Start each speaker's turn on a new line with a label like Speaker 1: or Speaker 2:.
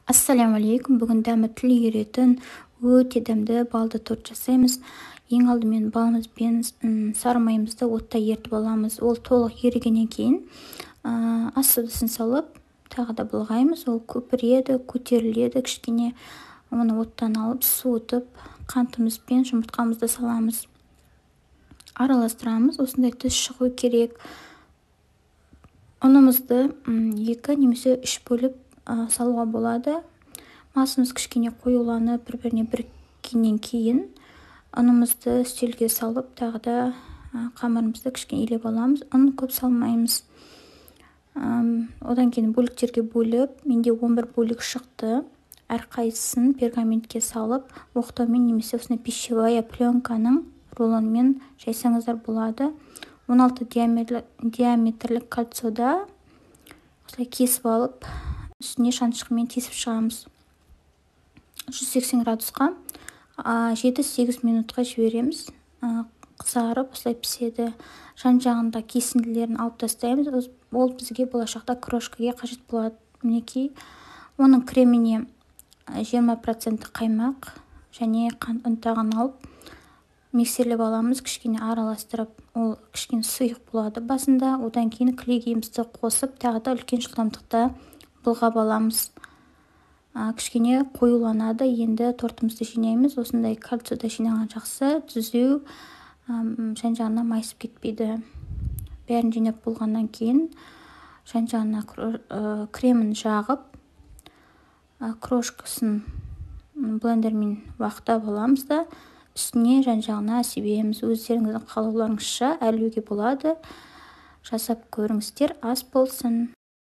Speaker 1: Ассаляму. Бүгін дәмі тіл үйіретін өте дәмді балды торт жасаймыз. Ең алдымен балымыз бен сары майымызды отта ерітіп аламыз. Ол толық ерігеннен кейін ас содасын салып, тағы да былғаймыз. Ол көпіреді, көтеріледі кішкене. Оны оттан алып, суытып, қантымыз бен жұмыртқамызды саламыз. Араластырамыз. Осындай түс шығу керек. Ұнымызды екі немесе үш бөліп салуға болады. Массамыз кішкене қоюланып, бір-біріне біріккеннен кейін ұнымызды үстелге салып, тағы да қамырымызды кішкене илеп аламыз. Ұн көп салмаймыз. Одан кейін бөліктерге бөліп, менде 11 бөлік шықты. Әрқайсысын пергаментке салып, оқтаумен немесе осындай пищевая пленканың рулонмен жайсаңыздар болады. 16 диаметрлік кольцода осылай кесіп алып, үстіне шанышқымен тесіп шығамыз. 180 градусқа 7-8 минутқа жібереміз. Қызарып, осылай піседі. Жан жағында кесінділерін алып тастаймыз. Ол бізге болашақта крошкаға қажет болады. Мінекей, оның креміне 20% қаймақ және қант ұнтағын алып, миксерлеп аламыз, кішкене араластырып. Ол кішкене сұйық болады басында. Одан кейін кілегейімізді қосып, тағы да үлкен жылдамдықта былғап аламыз. Кішкене қоюланады. Енді тортымызды жинаймыз. Осындай кольцода жинаған жақсы, түзу, жан жағына майысып кетпейді. Бәрін жинап болғаннан кейін жан жағына кремін жағып, крошкасын блендермен уақтап аламыз да, үстіне, жан жағына себеміз. Өздеріңіздің қалауларыңызша әрлеуге болады. Жасап көріңіздер. Ас болсын!